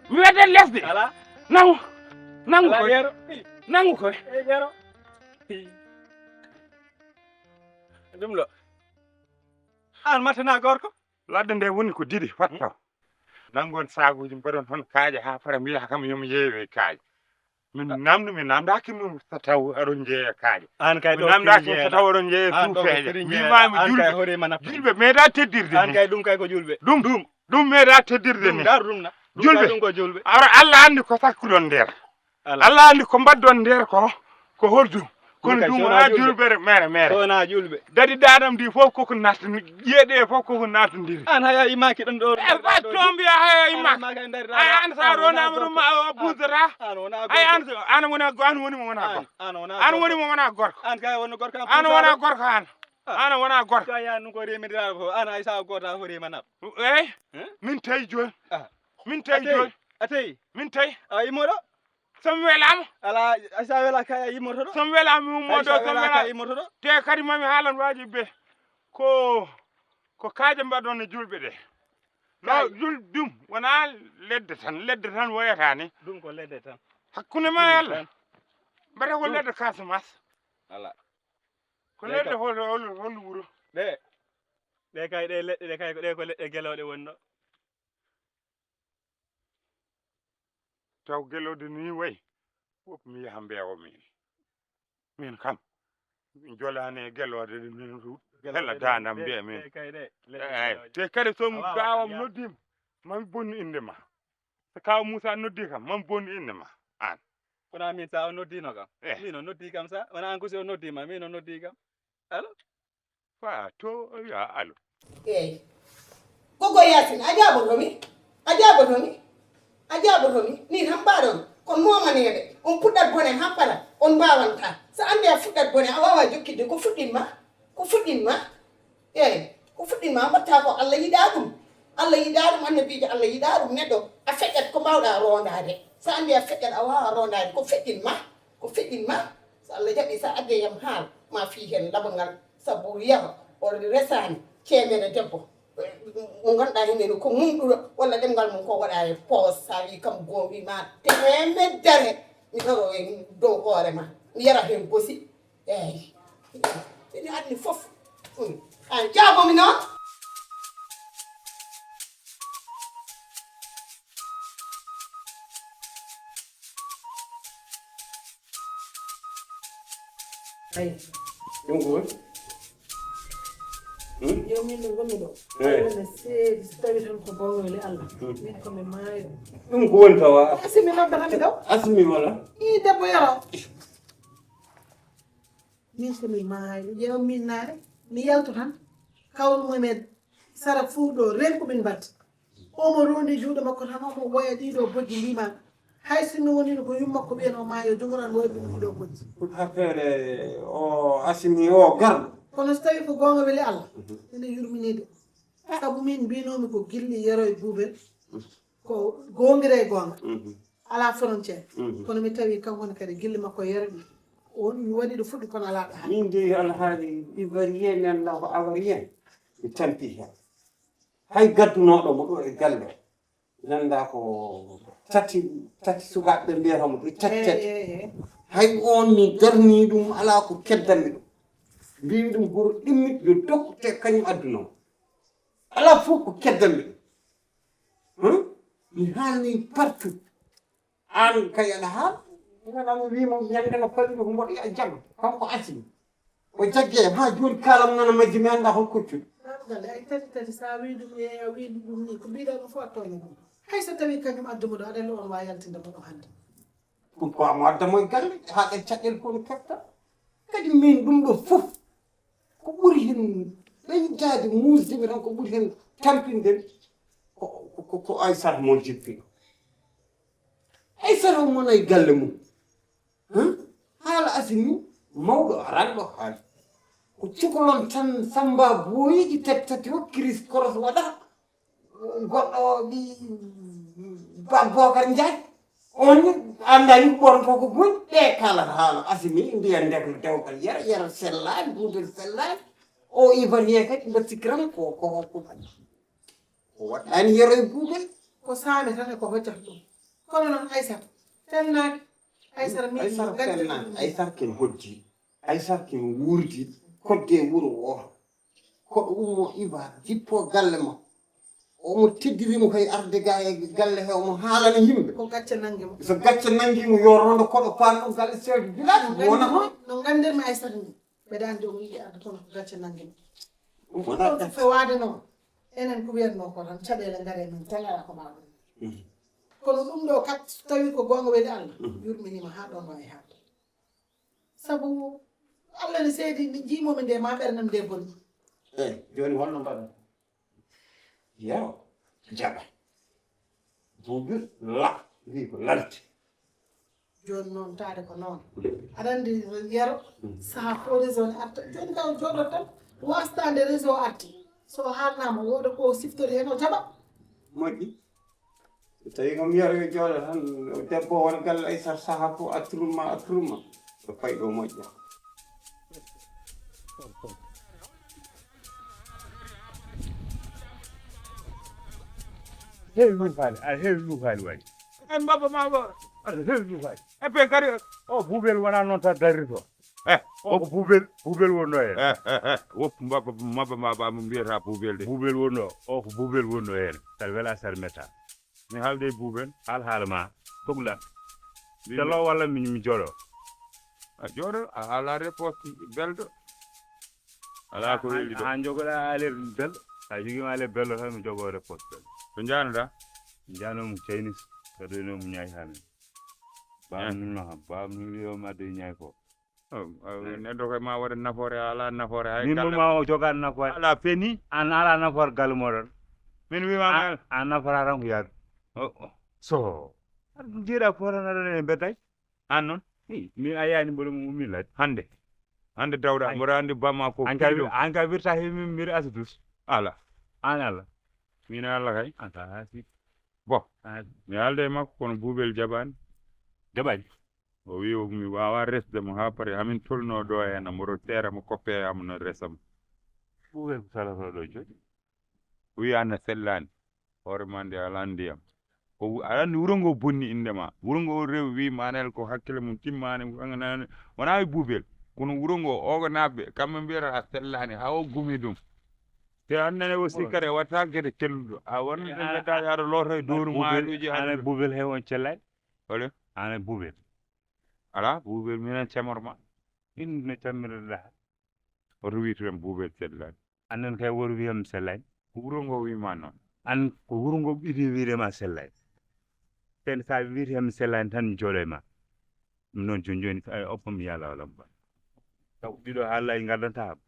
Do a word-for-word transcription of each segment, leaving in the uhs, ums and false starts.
Mi weddat lesde. Ala. Nangu. Nangu ala koy. Yero. Nangu koy. E yero. Ɗum ɗo. An matana gorko. Ladde nde woni ko didi fatta. Nangon saguji mbaɗon hon kaaƴe ha fara mbiya kam yomi yeewe kaaƴe. Min namdu mi namdaki mum so taw aɗon jeeya kaaƴe. An kay mi ɗo namdaki mum so taw aɗon jeeya an ɗo ko tuufeeje. Siri jeeya. Mbimami an kay julɓe. Hoore mana julɓe meeɗa teddirde an ni. Kay ɗum kay ko julɓe. Ɗum ɗum. Ɗum meeɗa teddirde ɗum ni. Dar ɗum na. Ɗum julɓe kay ɗum ko julɓe. Ara Allah andi ko sakkuɗon nder. Ala. Allah andi ko mbaɗɗon nder ko ko holɗum. Kono ɗum ɗum kay ɗum so wona wona julɓe. Julɓe mere mere. So wona julɓe. Dadi daɗam ndi fof koko nattani jeeɗe fof koko nattondiri. An haya imaki ɗon ɗo. E ba to mbiya haya imaki. Ay an sa ronama ɗum a buddata. Ay an an wona go an woni mo wona go. An wona an woni mo wona gorko. An kay woni gorko an wona gorko an. An wona gorko. Kaya nun ko remidiraɗo fof an ay sa gota ko remanat. Ey. Min tawi joni. Min tawi joni. A tawi. Min tawi. A imoɗo. Somi welama. Ala sa wela kay a yimmotoɗo. Somi welama mi ummoto somi wela kay yimmotoɗo. Te kadi mami haalan waji be ko ko kaaje mbaɗon e julɓe ɗe. No jul ɗum wona ledde tan ledde tan woyata ni. Ɗum ko ledde tan. Hakkunde ma e Allah. Mbaɗa ko ledde Casamance. Ala. Ko ledde hol hol hol wuro. Ɗe ɗe kay ɗe leɗɗe ɗe kay ko ɗe ko leɗɗe gelooɗe wonno. Taw gelode ni way fof mi yaha mbeewa min. Min kam mi jolani e gelode ɗe min hela dandam mbiya min. Eyyi te kadi so gawam noddima mami bonnu inde ma. So kaw Moussa noddi kam mami bonnu inde ma an. Kono min sa o noddino kam min o noddi kam sa wona an ko si o noddi ma min o noddi kam. Alo. Fa to ya alo. Eyyi. Gogo Yaasin a jaaboto mi? A jaaboto mi? A jaaboto mi? Ni tan mbaɗon kon momaneɓe on puɗɗat bone ha pala on mbawanta. So andi a fuɗɗat bone a wawa jokkidde ko fuɗɗin ma. Ko fuɗɗin ma. Eyyi. Ko fuɗɗin ma mbatta ko Allah yiɗa ɗum. Allah yiɗa ɗum annabijo Allah yiɗa ɗum neɗɗo a feƴƴat ko mbawɗa rondade. So andi a feƴƴat a wawa rondade ko feƴƴin ma. Ko feƴƴin ma. So Allah jaɓi sa adde yam haal ma fi hen labangal. Sabu yero o resani temere debbo mo ganduɗa heneni ko mumɗuɗo walla ɗemgal mum ko waɗa e poos sa wi kam gombi ma temedere mi ɗoro e dow hoore ma mi yara hen gosi. Eyyi ene anni foof. An jaabomi noon. Ayi. Ɗum ko woni? Hmm? Yo min ɗo ngonmi ɗo. Eh. Wona seedi so tawi tan ko bawle Allah. Hmm. Min ko mi maayo. Ɗum ko woni tawa? Asimi noddata mi ɗo. Asimi wala? I debbo yoro. Min ko mi maayo. Ƴeew min naare. Mi yalto tan. Kawru mumen sara fuu ɗo. Ren ko min mbatta. Omo rondi juuɗe makko tan omo woya ɗiɗo bojji mbima hay sinno wonino ko yumma ko ɓiyen o maayo jogoran woya ɗum ɗiɗo bojji. Pour affaire o asimi o garɗo. Kono so tawi ko goonga weli Allah ene yurminide. Sabu min mbinomi ko gilli yero e buubel ko goongira e goonga. Ala frontière. Kono mi tawi kanko ne kadi gilli makko yero ɗi o mi waɗi ɗo fuɗɗi kono ala ɗo haaɗi. Min de alhaali ivoirien mi annda ko avarien mi tampi hen. Hay gaddunoɗo mo ɗo e galle nanda ko tati tati sukaɓe ɓe mbiyata mo ɓe tati tati. Hay on mi darni ɗum ala ko keddanmi ɗum. Mbimi ɗum goro ɗimmi yo dokku te kañum adduna o. Ala fof ko keddanmi ɗum. Mi haalni partout. An kay aɗa haal. Ngaɗa mo wimo ñande no fallude ko mboɗo ya jam kanko asimi. O jagge ha joni kalam nana majji mi anda hol koccuɗo. Ɗaɗɗale ay tati tati sa wi ɗum yeeya wi ɗum ɗum ni ko mbiɗa ɗum fof a tooña ɗum. Hay so tawi kañum adduma ɗo aɗa on wa yaltinde mo ɗo hannde. Pourquoi mo adda mo e galle ha ɗen caɗɗel fof no kefta. Kadi min ɗum ɗo fof ko ɓuri hen ɓeydade musde mi tan ko ɓuri hen tampinde ko ko aysata mo jippiɗo. Aysata o mona e galle mum. Haala asini mawɗo aranɗo haali ko cukalon tan samba boyiji tati tati o kiris koros waɗata. Goɗɗo o ɓi bokar ndiaye on ni andani ko ɓoronto ko buy ɓe kalata haala asimi mbiya ndekno dewgal yera yera sellani buudel sellani. O ivoirien kadi mbaɗ sikkiram ko ko ko waɗɗani yero e buudel. Ko saami tan e ko hoccat ɗum. Kono noon Aysata, fennaaki. Aysata miiji Aysata gannde fennaaki. Aysata ken hoddi. Aysata ken wuurdi. Kodde wuro wooto. Koɗo ummo iba jippo galle makko. Omo teddiri mo kay arde ga e galle he omo haalana yimɓe. Ko gacce nangi mo. So gacce nangi mo yo rondo koɗo pan ɗum galle chef du village wona. No ganndirmi Aysata ni. Mbeɗa anndi omo yiɗi arde kono ko gacce nangi mo. Ɗum wona gacce. Fewaade noon. Enen ko wiyatnoo ko tan caɗeele ngare min tan ala ko mbaawɗen. Kono ɗum ɗo kat so tawi ko goonga weli Allah yurminima haa ɗo no e haalde. Sabu Allah ne seedi nde jiimomi nde ma ɓernam nde boni. Eyi, jooni holno mbaɗa? Yero jaɓa. Buubir la wi ko lalti. Jooni noon taade ko noon aɗa anndi yero saha fo réseau ne arta jooni taw jooɗo tan wastande réseau arti so haalnama wooda ko siftori heen o jaɓa. Moƴƴi. So tawi ko mi yaro jooɗo tan debbo won galle ay sar saha fof attruma attruma ɗo fayi ɗo moƴƴa. Heewi luufaali aɗa heewi luufaali waɗi. En mbabba ma ba aɗa heewi luufaali. Eppe kadi o buubel wona noon tan darri to. Eh, o ko buubel buubel wonno heen. Eh, eh, eh, woppu mbabba mabba ma ba mo mbiyata buubel de. Buubel wonno o ko buubel wonno heen. Sar wela sar meta. Mi haalde e buubel haal haala ma sogla. Telo walla mi mi jooɗo. A jooɗo a haala réponse belɗo. Ala ko weli ɗo. An jogoɗa aler belɗo. Sa jogima aler belɗo tan mi jogo réponse belɗo. To janoɗa? Janomu caynis. Kadoynomu ñaay hamen. Bam nulno ham bam nuliyoma de ñaay ko. Neɗɗo koye ma waɗa nafoore a ala nafoore hay min mum ma o joga nafoore ala feni. An ala nafoore galle moɗon. Min wima ngal a nafoora tan ko yaadu. So aɗa jiiɗa fotanaɗon e bedday. An noon? Min a yani mboɗo mum ummi ladde hannde. Hannde dawɗa mboɗo anndi bamma ko an ka wirta he min mbiɗa asidus. Ala. An allah. Min allah kay an ka hasi. Bon. Mi haalde e makko kono buubel jaɓaani. Jaɓaani. O wi o mi wawa resde mo ha paari hamin tolno ɗo hena mboɗo seera mo koppe am no resa mo. Ɓuuɓe ko salata ɗo joni. O wi an a sellaani hoore ma nde ala ndiyam. O wi aɗa anndi wuro ngo bonni innde ma wuro ngo rew wi manel ko hakkille mum timmaani. Wona e buubel kono wuro ngo ogo naɓɓe kamɓe mbiyata a sellaani ha o gumi ɗum. Te annene o sikkata e watta gede celluɗo a wonno ɗen yetta yaɗo looto e dowru maaluji. Ana buubel he on cellani. Ole? Ana buubel. Ala buubel minen cemor ma. In no cammirɗa. Oto wiytu en buubel sellani. Annen kay woto wiyam sellani. Ko wuro ngo wima noon. An ko wuro ngo ɓiɗi wiide ma sellani. Ten sa wiyte yam sellani tan mi jooɗo e ma. Ɗum noon joni joni oppo mi yala wala mba. Taw ɗiɗo haalay ngaddanta kam.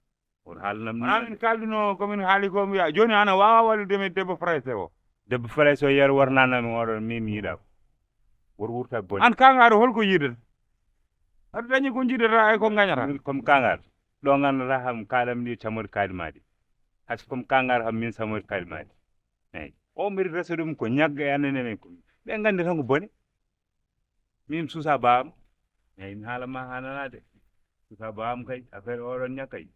Oto haalnam ni. Amin kalduno komin haali ko mbiya joni ana wawa wallude min debbo français o. Debbo français o yeero wornanami oɗon min mi yiɗa ko. Woto wurta bone. An kangaɗo holko yiɗata? Aɗa dañi ko jiɗata e ko gañata? Min comme kangaɗo ɗo gandata kam kaɗam ni samori kaɗi maɗi. Hasi comme kangaɗo kam min samori kaɗi maɗi. Eyyi o mbiɗa resa ɗum ko ñagga e annene men ko ɓe gandi tan ko bone. Min susa bawam. Eyyi mi haala ma ha nana de. Susa bawam kay affaire oɗon ñakkay.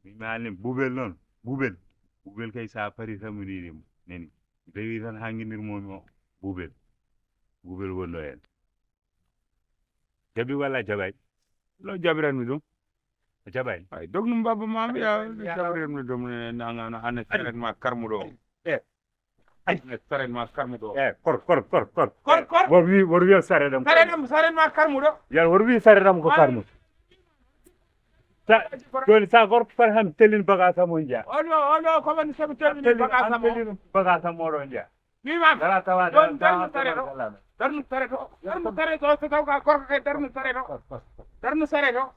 Min mi haalni bubel noon bubel. Bubel kay sa pari tan mi riɗimo neni. Rewi tan ha guindirmomi o bubel. Bubel wonno hen. Jaɓi walla jaɓay? No jaɓiranmi ɗum? A jaɓay? Ay dognum baba ma mbiya jaɓiranmi ɗum nangano hande saret ma karmuɗo o. E ay ne saret ma karmuɗo o. E kor kor kor kor kor kor wor wi wor wi saret am saret am saret ma karmuɗo. Yar wor wi saret am ko karmuɗo. Sa joni sa gorko fat ham tellin bagage am on jeya. Oɗo oɗo ko woni somi tellini bagage am o tellin bagage am oɗo jeya. Mimam. Dara tawa don darnu saret o. Darnu saret o darnu saret o so taw ka gorko kay darnu saret o. Darnu saret o.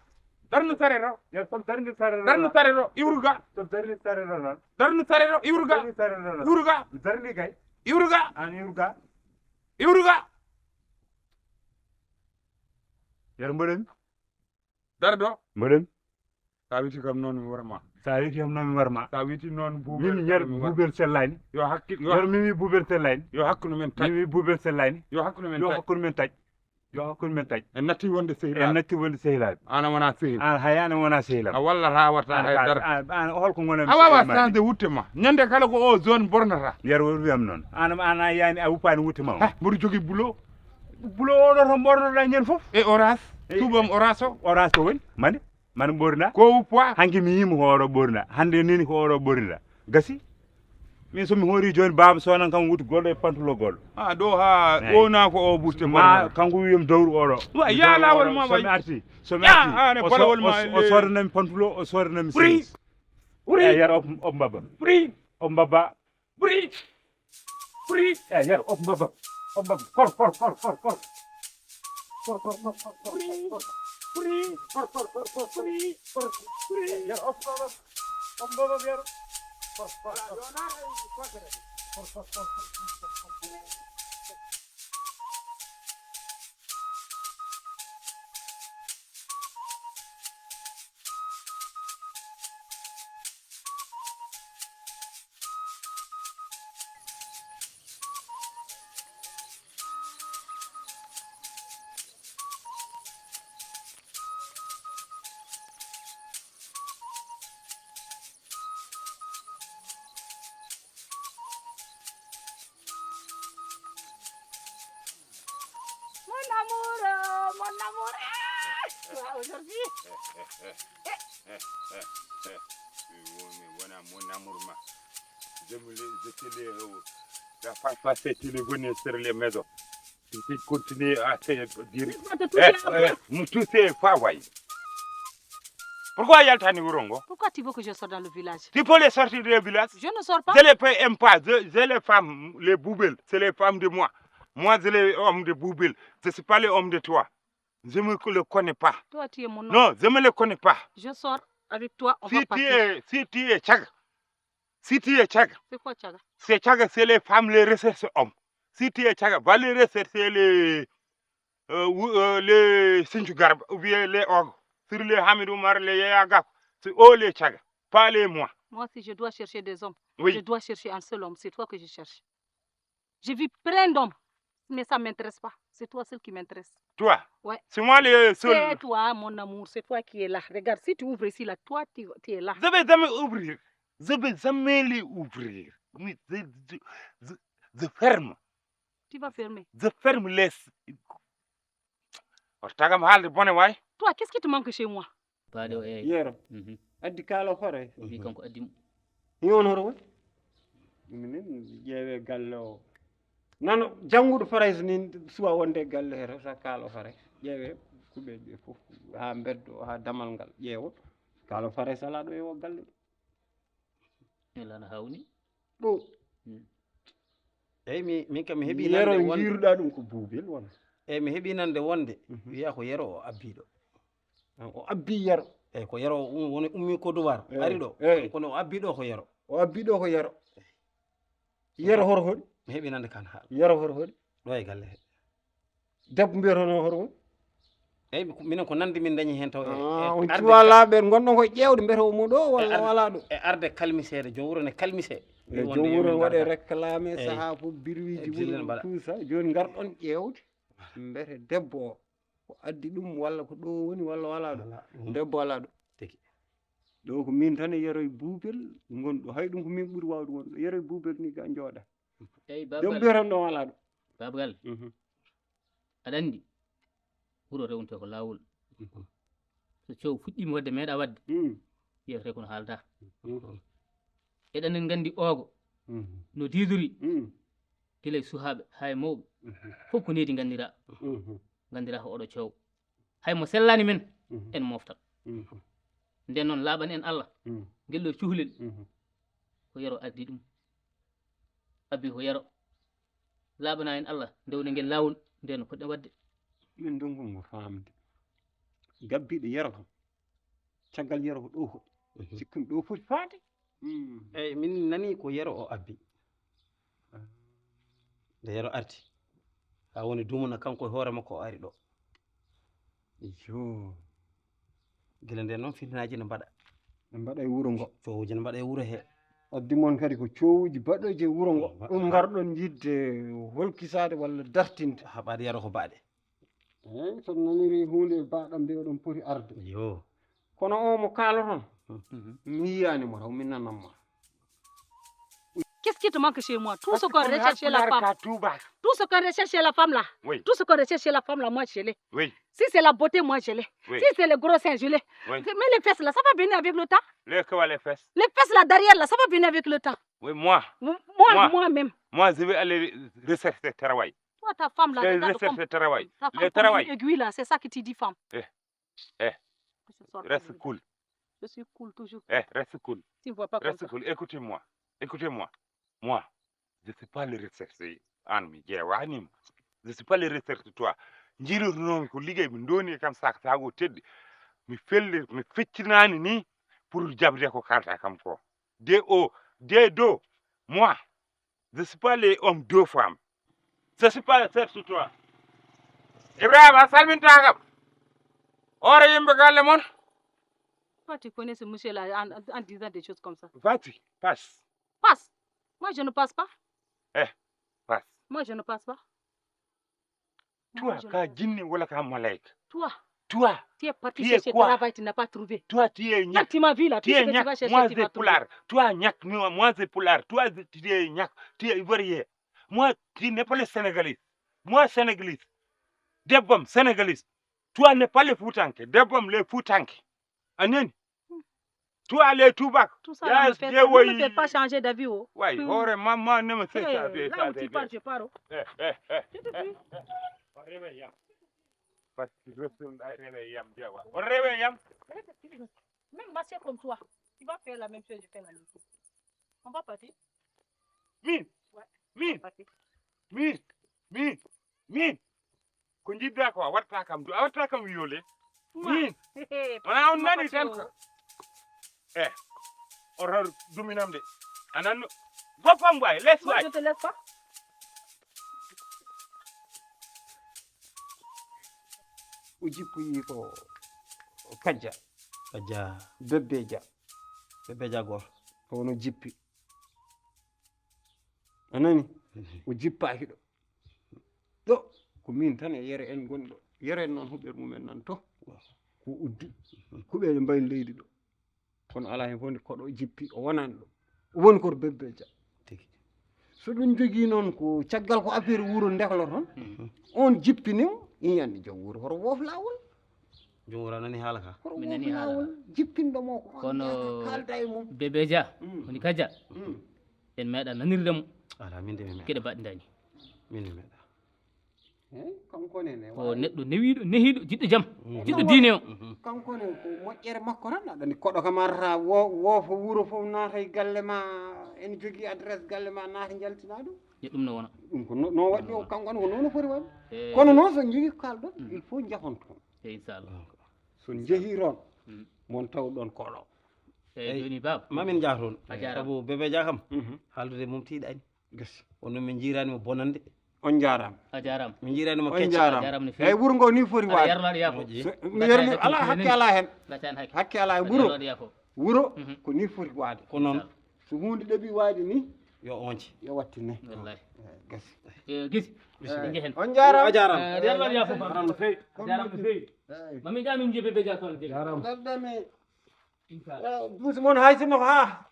Darnu saret o. Yo somi darni saret o. Darnu saret o iwruga. Somi darni saret o noon. Darnu saret o iwruga. Darni saret o noon. Iwruga. Darni kay. Iwruga. An iwruga. Iwruga. Yer mboɗen. Dara ɗo. Mboɗen. Sa witi kam noon mi warma. Sa witi kam noon mi warma. Sa witi noon buubel. Min yer buubel sellani. Yo hakkil yo. Yer mimi buubel sellani. Yo hakkuno men taƴ. Mimi buubel sellani. Yo hakkuno men taƴ. Yo hakkuno men taƴ. Yo hakkun men taƴ. En natti wonde sehilaaɓe. En natti wonde sehilaaɓe. An a wonaa sehil. An hay an a wonaa sehilaaɓe. A wallata a watta hay dara. An holko gonan mi. A waawaa changé wutte ma. Ñande kala ko o zone bornata. Yero wiyam noon. An an a yani a wuppaani wutte ma. Mboɗo jogii bulo. Bulo oɗo to mbornoɗa ñande fof. E orange. Tuubam orange o. Orange ko woni mani. Mano ɓorna ko poids. Hanki mi yimo ko oɗo ɓorna, hande nini ko oɗo ɓornira. Gasi. Min somi hori joni baba sonan kam wuti goɗɗo e pantulo goɗɗo. Ha ɗo ha ona ko o butte ɓorna. Kanko wiyam dowru oɗo. Wa ya lawol ma wayi. Somi arti. Somi arti. Ane balawol ma. O sodanami pantulo o sodanami sins. Ɓuri. Ɓuri. Eyyi yar op mbaba. Ɓuri. Op mbaba. Bri. Bri. Eh, yar, op mbaba. Op mbaba. Kor, kor, kor, kor, kor. Kor, kor, kor, kor, kor, kor. Bri. Kor, kor, kor, kor, kor. Bri. Kor, bri. Yar, op mbaba. Op mbaba, yar. Kor, kor, kor. Kor, kor, kor, kor, kor. Mon amour, euh, mon amour. Ah, aujourd'hui. Mon amour, ma. Je me le, je te le, euh, la fois passée, tu le venais sur les maisons. Tu, tu continues à se dire. Eh, eh, nous tous, c'est pas vrai. Pourquoi yaltani wurongo? Pourquoi tu veux que je sorte dans le village? Tu peux les sortir du village. Je ne sors pas. Je les paie même pas. Je, je les femmes, les boubelles. C'est les femmes de moi. Moi, je les hommes de boubelles. Je suis pas les hommes de toi. Je me le connais pas. Toi, tu es mon homme. Non, je me le connais pas. Je sors avec toi, on si va partir. Tu es, si tu es chaga, si tu es chaga. C'est quoi chaga? C'est chaga, c'est les femmes, les recherches hommes. Si tu es chaga, va les rechercher les, euh, ou, euh, les Sinju Garba, ou bien les Og, sur les Hamid Omar, les Yaya Gaf. C'est eux les chaga, pas les moi. Moi, si je dois chercher des hommes, oui. Je dois chercher un seul homme. C'est toi que je cherche. J'ai vu plein d'hommes, mais ça ne m'intéresse pas. C'est toi seul qui m'intéresse. Toi? Ouais. C'est moi le seul. C'est toi, mon amour, c'est toi qui es là. Regarde, si tu ouvres ici, là, toi, tu, tu es là. Je vais jamais ouvrir. Je vais jamais les ouvrir. Mais je, je, je, je ferme. Tu vas fermer. Je ferme les. Tagam haalde bone waay. Toi, qu'est-ce qui te manque chez moi? Baɗo e yero mhm. Addi kaalo hoore. Wi kanko addi mo. Ni on hoto woni? Minen ƴeewe galle o. Nano jannguɗo farayse ni suwa wonde e galle he rewta kaalo farayse. Ƴeewe kuɓeeje ɗe fof haa mbeddo haa damal ngal ƴeewa. Kaalo farayse alaa ɗo e o galle ɗo. Elana hawni. Ɗo. Eyyi mi min kam mi heɓi yero nande wonde. Jiiruɗa ɗum ko buubel wona. Eyyi mi heɓi nande wonde mhm. Wiya ko yero o abbiɗo. O abbi yero. Eyyi ko yero woni ummi ko duwar ari ɗo. Eyyi. Kono o abbi ɗo ko yero. O abbi ɗo ko yero. Yero horo hoɗi. Mi heɓi nande kan haala. Yero horo hoɗi. Ɗo e galle he. Debbo mbiyata noon hoto won? Eyyi minen ko nande min dañi heen taw e ah, on cuwa laaɓe gonɗon koye ƴeewde mbiyata omo ɗo walla wala ɗo e arde kalmiseede joom wuro ne kalmise e joom wuro ne waɗe réclame sahaa fof birwiji mum tout ça jooni ngarɗon ƴeewde mbiyata debbo o ko addi ɗum walla ko ɗo woni walla wala ɗo debbo wala ɗo tigi ɗo ko min tan e yeroye buubel gonɗo hay ɗum ko min ɓuri wawde wonɗo yeroye buubel ni ga jooɗa eyyi babgal joom mbiyatanno wala ɗo babgal mhm. Aɗa anndi wuro rewnte ko laawol. So coow fuɗɗiima waɗde meeɗa waɗde, yiyatee kono haaldaa. Eɗen nganndi oogo no diidori gila e suhaaɓe haa e mawɓe, fof ko needi nganndiraa. Nganndiraa ko oɗo coow. Hay mo sellaani men, en mooftat. Ndeen noon laaɓan en Allah, ngel ɗo cuhlel ko yero addi ɗum. Abi ko yero. Laaɓana en Allah ndewna ngel laawol nde no poɗɗen waɗde. Min ndonngol ngo faamde. Gabbiiɗo yero kam. Caggal yero ko ɗo ko. Sikkumi ɗo foti faade. Eyyi min nani ko yero o abbi. Nde yero arti. Ha woni duumuna kanko e hoore makko o ari ɗo. Iyo. Gila nden noon fitinaaji ne mbaɗa. Ne mbaɗa e wuro ngo. Coowuji ne mbaɗa e wuro he. Addi mon kadi ko coowuji baɗɗooji e wuro ngo. Ɗum ngarɗon yiɗde holkisaade walla dartinde. Haɓaade yaro ko baɗe. Eyi, so naniri huunde e baɗam nde oɗon poti arde. Yo. Kono o mo kaaloton, mi yiyaani mo taw, mi nanan ma. Qu'est-ce qui te manque chez moi? Tout ce qu'on recherche chez la femme. Tout ce qu'on recherche chez la femme là. Oui. Tout ce qu'on recherche chez la femme là, moi je l'ai. Oui. Si c'est la beauté, moi je l'ai. Oui. Si c'est le gros sein, je l'ai. Oui. Mais les fesses là, ça va venir avec le temps. Les quoi, les fesses? Les fesses là derrière là, ça va venir avec le temps. Oui, moi. Moi, moi, moi-même. Moi, je vais aller rechercher travail. Toi, ta femme là, regarde rechercher travail. Ta femme le travail. Aiguille là, c'est ça que tu dis femme. Eh, eh. Reste cool. Je suis cool toujours. Eh, reste cool. Tu ne vois pas comme ça. Reste cool. Écoutez-moi. Écoutez-moi. Moi, je ne suis pas le recherché. An mi jeewaani ma. Je ne suis pas le recherché toi. Njiilotonoomi ko liggey mi ndoni e kam saka saka o teddi. Mi felle mi feccinaani ni pour jabde ko kalta kam ko. De o de do moi. Je ne suis pas les hommes deux femmes. Je ne suis pas le recherché toi. Ibrahima a salminta kam. Hoore yimɓe galle mon. Toi, tu connais ce monsieur-là en, en disant des choses comme ça. Vas-y, passe. Passe. Moi, je ne passe pas. Eh, passe. Moi, je ne passe pas. Toi, ka jinne wala ka malaika. Toi, toi, tu es parti chercher travail, tu n'as pas trouvé. Toi, tu es quand tu m'as vu là, tu sais que tu vas chercher, moi, tu vas trouver. Toi, nyak, moi, moi, c'est polar. Toi, tu es nyak, tu es ivoirien. Moi, tu n'es pas le sénégalais. Moi, sénégalais. Debbo am sénégalais. Toi, n'es pas le futanke. Debbo am le futanke. A nani? Tu as les tubac. Tout ça là me fait, ne me fait pas changer d'avis. Oh. Ouais, ore maman ne me fait ça. Là où tu pars, je pars. Eh, eh, eh. Je te prie. Parce que je suis arrivé yam. On réveille yam. Même marcher comme toi. Tu vas faire la même chose, je fais la même chose. On va partir. Min. Ouais. Min. Min. Min. Min. Ko njiɗɗa ko a watta kam du a watta kam wiyole. Min. Wona on nani tan ko. Eh. Oto duminam de. Anan boppam way les way. O jippoyi ko kajja. Kajja. Bebbeja. Bebbeja goto. Ko wono jippi. A nani? O jippaaki ɗo. Ɗo ko min tan e yere en ngoni ɗo. Yere en noon huɓeere mumen nan to. Ko uddi. Kuɓeeje mbayi leydi ɗo. Kono alaa heen fof nde koɗo jippi o wonani ɗo. O woni koto bebbeja. Tigi. So ɗum jogii noon ko caggal ko affaire wuro ndekloton. On jippini o. Iñanɗe joom wuro hoto woof laawol. Joom wuro a nani haala ka. Hoto woof laawol. Jippinɗo mo ko on kaalda e mum. Bebbeja woni kajja. En meeɗa nanirde mo. Ala min de mi meeɗa. Keɗe mbaɗi dañi. Min de meeɗa. Eyi, kanko ne ne ko neɗɗo newiiɗo nehiiɗo jiɗɗo jam. Jiɗɗo diine o. Kanko ne ko moƴƴere makko tan aɗani koɗo kam arata wo- woofo wuro fof naata e galle ma. Ene jogii adresse galle ma naata njaltina ɗum. Ɗum no wona. Ɗum ko no- no waɗi o kanko ne ko noon o foti waɗde. Kono noon so jogii ko kaalɗon il faut jahon toon. Eyi, inchallah. So njehii toon mon taw ɗoon koɗo. Eyi, jooni baaba. Mamin njah toon. A jaaraama. Sabu bebe ja kam haaldude mum tiiɗaani. Gasi. Kono min njiiraani mo bonande. On njaaraama. A jaaraama. Min njiiraani mo kecca. A jaaraama no feewi. Eyi wuro ngo ni foti waade. Yarlaaɗo yaafo. Mi yerni alaa hakke alaa heen. Hakke alaa heen wuro. Wuro ko ni foti waade. Ko noon. So huunde ɗaɓi waade ni yo once yo wattine. Wallahi. Gasi. Gisi. Njehen. On njaaraama. A jaaraama. Yarlaaɗo yaafo. A jaaraama no feewi. A jaaraama no feewi. Mami jaa min njiya bebe ja toon jega. Jaaraama. Duusi mon hay sinno ko haa.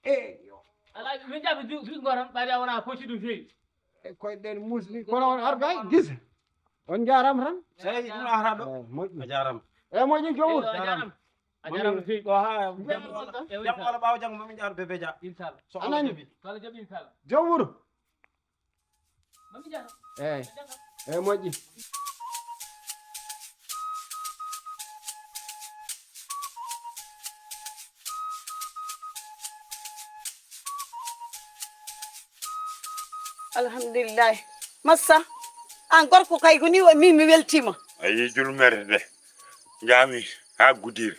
Eyi. Alaa min jaa mi duusi ngo tan ɓaade a wonaa focci ɗum feewi. E koye ɗen musli kono on argay gisa. On njaaraama tan. Eyi ɗum arata ɗo. Moƴƴi. A jaaraama. Eyi moƴƴi joom wuro. A jaaraama. A jaaraama no feewi. Ɗo haa janngo walla ɓaawo janngo mami jaaro bebe ja. Inchallah. So Allah jaɓi. So Allah jaɓi inchallah. Joom wuro. Eyi, eyi moƴƴi. Alhamdulillahi. Massa, an gorko kay ko ni wa- min mi weltima. A yii julmere de. Njaami haa Gudiri.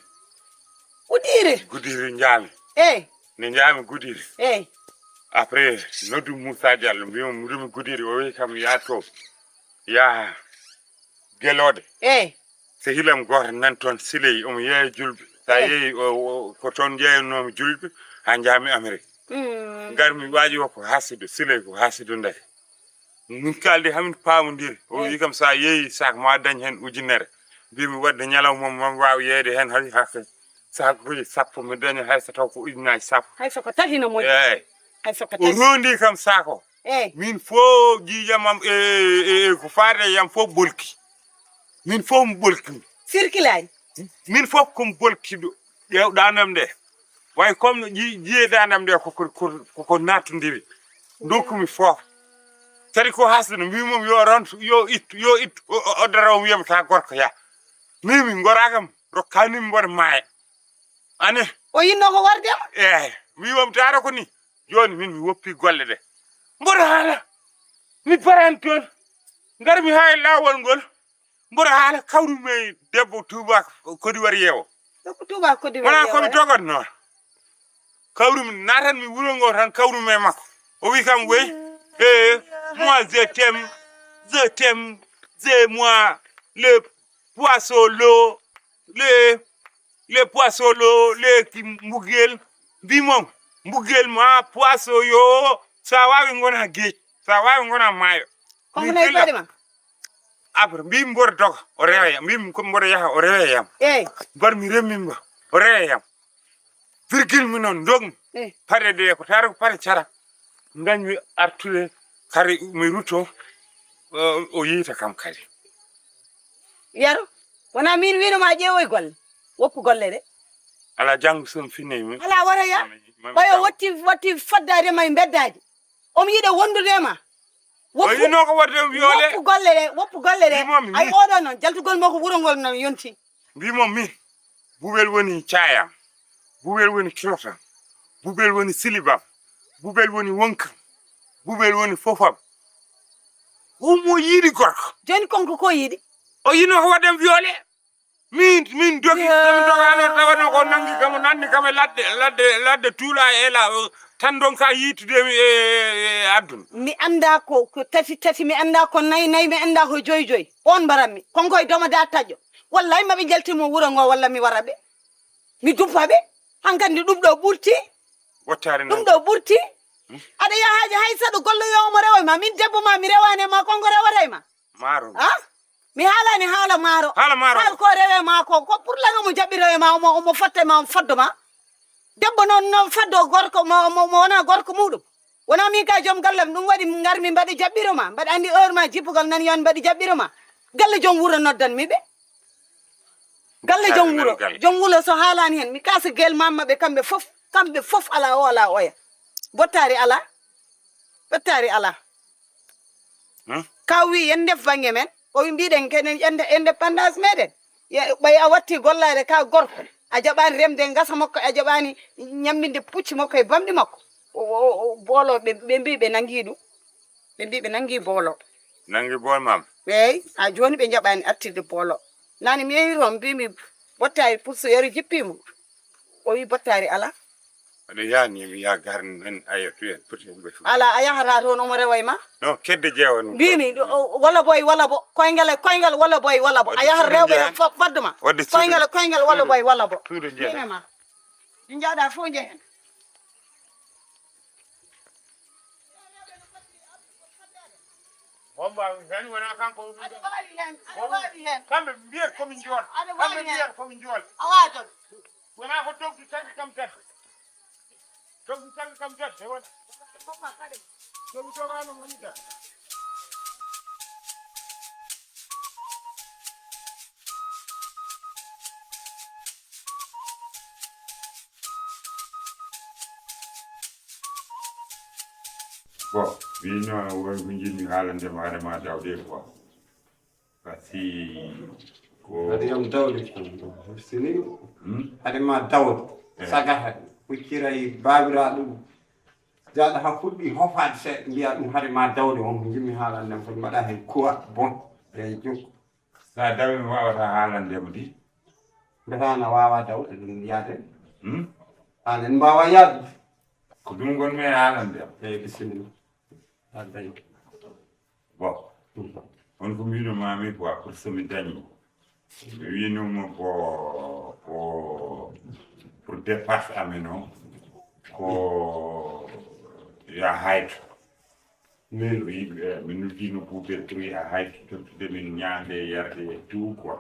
Gudiri? Gudiri njaami. Eyi. Nde njaami Gudiri. Eyi. Après noddu Moussa Diallo mbiyamo mi rumi Gudiri o wi kam yaa to. Yaa Gelooɗe. Eyi. Sehilam gooto nan toon Siley omo yeeya julɓe. So a yeeyi ko toon njeeyannoomi julɓe haa njaami Amerik. Ngarmi waaji o ko haasido Siley ko haasido ndeke. Min kaaldi hamin paamondiri. O wi kam sa yeeyi sac ma dañ hen ujunere. Mbimi wadde ñalawma ma mi waawi yeeyde hen hay hake sac uji sappo mi daña hay so taw ko ujunaji sappo. Hay soko tati no moƴƴi. Eyyi. Hay soko o tati. Rondi kam sac o. Eyyi. Min fof jiijam am e, e, e ko faade e yam fof bolki. Min fof mi bolki. Circulaji. Min fof komi bolkiɗo. Ƴeew dandam nde. Way comme no ƴi-, ƴiye dandam nde koko, ko, koko nattodiri. Dokkumi fof. Kadi ko hasde no mbimum yo rontu, yo ittu, yo ittu. O, o, o dara o wiyam ta gorko ya. Min mi ngora kam, rokkanimi mboɗo maaya. Ane. O yinno ko wardema? Eyyi. Wiyam tara ko ni. Joni min mi woppi golle ɗe. Mboɗo haala. Mi barani toon. Ngarmi ha e laawol ngol. Mboɗo haala kawrumi e debbo Touba Côte d'Ivoire yeewo. Debbo Touba Côte d'Ivoire wona yeewo, komi eh? Dogonno. Kawrumi natan mi wuro ngo tan kawrumi e makko. O wi kam wey. Eh, moi je t'aime, je t'aime, je moi, le poisson, l'eau, le, le poisson, l'eau, le ki mbugel. Mbimon, mbugel ma poisson yo, sa wawi gona geej, sa wawi gona maayo. Konko nayi baɗi ma? Après, mbimi mboɗo doga, o rewa yam. Mbimi ko mboɗo yaha, o rewa yam. Eyyi. Mbar mi remmi mbo, o rewa yam. Virgule mi noon, dogmi. Eyyi. Paɗe ɗe ko tawata ko paɗe cara. Dañmi artude, kadi mi rutto, o, o yiita kam kadi. Yaro, wona min wino ma ƴeewoy golle. Woppu golle ɗe. Ala janngo so mi finnoyi mi. Ala wara ya. Mami, mami ɓayo janngo. Watti, watti faddaade ma e mbeddaaji. Omo yiɗa wondude e ma. Woppu, o yino ko waɗde mi viole. Woppu golle ɗe, woppu golle ɗe. Wimomi ay ni. Oɗo noon, jaltugol makko wuro ngol noon yonti. Mbimo min, Bubel woni caayam, Bubel woni kilootam, Bubel woni silibam, Bubel woni wonkam, Bubel woni fofam. Umo yiɗi gorko. Joni konko ko yiɗi? O yino ko waɗen viole. Min, min dogi, min dogano, tawano ko nangi kam, nanni kam e ladde, ladde, ladde tuula e la, tan donka yiitude mi e, e, e adduna. Mi annda ko, ko tati tati, mi annda ko nayi nayi, mi annda ko joyi joyi. On mbaranmi. Konko e domo da taƴƴo. Wallay maɓe jalti mo wuro ngo, walla mi wara ɓe. Mi duppa ɓe. Hankandi ɗum ɗo ɓurti. Wottaare ɗum nan. Ɗo ɓurti. Hmm? Aɗa yaha haaji hay saɗo golloyo omo rewa ma. Min debbo ma, mi rewane ma, konko rewata e ma. Maaro. Ha? Mi haalani haala maaro. Haala maaro. Haal ko rewe ma ko, ko pour la mo jaɓɓiro e ma, omo, omo fotte ma, omo foddo ma. Debbo noon, noon faddo gorko mo, mo, mo wona gorko muɗum. Wona min ka joom gallam, ɗum waɗi ngarmi mbaɗi jaɓɓiro ma. Mbaɗa anndi heure ma jippugol nani yon mbaɗi jaɓɓiro ma. Galle joom wuro noddan mi ɓe. Galle joom wuro. Joom wuro so haalani hen, mi kasa gel mamma ɓe kamɓe fof, kamɓe fof ala o, ala oya. Bottari ala. Bottari ala. Hmm? Ka wi yen ndef bannge men, o wi mbiɗen kenen ƴande indépendance meɗen. Ye-, ɓay a watti gollaade ka gorko, a jaɓaani remde ngasa makko, a jaɓaani ñamminde pucci makko e bamɗi makko. O, o, o, boolo ɓe, ɓe mbi ɓe nangi ɗum. Ɓe mbi ɓe nangi boolo. Nangi bool mam? Eey, a jooni ɓe jaɓaani artirde boolo. Nani mi yehi toon, mbimi bottaari pour so yari jippimo. O wi bottaari ala. Aɗa yaani mi yaha garni men ayo tuyen poti mo ɓe. Ala a yahata toon omo rewa e ma? Non, kedde jeewa ɗum. Mbimi, o, walla boy, walla bo, koyngal e koyngal, walla boy, walla bo. A yahat rewɓe fof fadde ma. Wadde suudu. Koyngal e koyngal, walla boy, walla bo. Suudu jeeya. Mbimi ma. Ɗi njaaɗa fof njehen. Homba hen wona kanko. Aɗa waawi hen, aɗa waawi hen. Kamɓe mbiyat komin jool. Aɗa waawi hen. Kamɓe mbiyat komin jool. A waawi toon. Wona ko dogdu tan kam tan. Dogdu tan kam tan. E wona. Dogdu tan no woni tan. Bon, min noon won ko njiɗmi haalande ma, hade ma dawde quoi. Parce que ko hade yam dawde, sini. Hmm? Hade ma dawde. Eh. Sagata, hucciray baabiraaɗo ɗum. Jaaɗo ha fuɗɗi hofaade seeɗa, mbiya ɗum hade ma dawde, won ko njiɗmi haalande ma, ko mbaɗa hen quoi, bon, eyyi, jokku. Sa dawi mi wawata haalande mo di. Mbiyata na wawa daw, eɗen yaade. Hmm? An en mbawa yaade. Ko ɗum gonmi e haalande am. Eyyi, bisimilla. Aɗa dañi. Bon. Hmm. On ko mbiɗo mami quoi, pour so mi dañi. Mi winuma ko, ko pour dépasse amen o. Ko ya hayto. Min o yiɗi, eh, min noddi no buuter turi ha hay tottude min ñaande e yarde e tout quoi.